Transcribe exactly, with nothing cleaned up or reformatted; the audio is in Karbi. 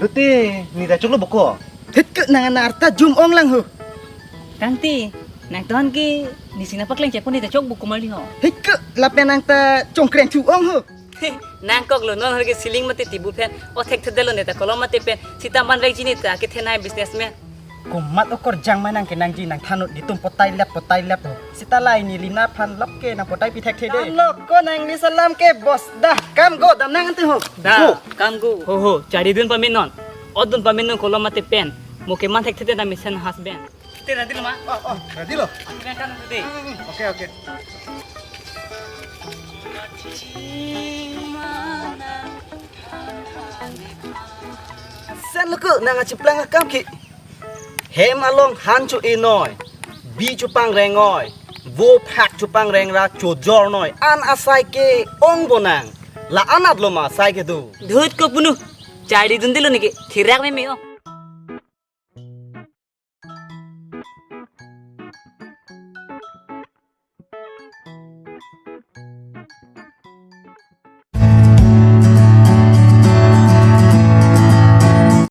Tute, ne ta choklo boko. Hit ke nang anar ta jum ong lang ho. Tangte, nangtum ke nesi nangpakleng chepo ne ta chok boko marli ho. Hit ke lapen nang ta chongkreng thu ong ho. Nangkoklo non hor ke ceiling mate tibu pen, o thekthedetlo ne ta kolom mate pen, sita man vekji ne ta kethenei businessman. Komat okorjang ma nang kenangji, nang thannon netum potai lep potai lep ho. Sita lahai neli na phan lok ke nang potai pi thekthedetlo. Lo ko nangli salam ke boss dah. Kam go, dam nang ante ho. Da, Go. Kam go. Ho ho, charidun pamenon. Odun pamenon kolom mate pen. Mo keman thekthedet na mesen husband. Te ready lo ma? Oh, oh, ready lo. Ang kan tu de. Hmm, oke, oke. Sen lo ko nang achiplang akam ke. Hem along han cho-enoi, bi chopangrengoi, vo phak chopangreng ra chojornoi, an asai ke ong bonang. La-anat lo ma asai kedo. Dhut ko punu. Charidundelo ne ke, thirak meme o.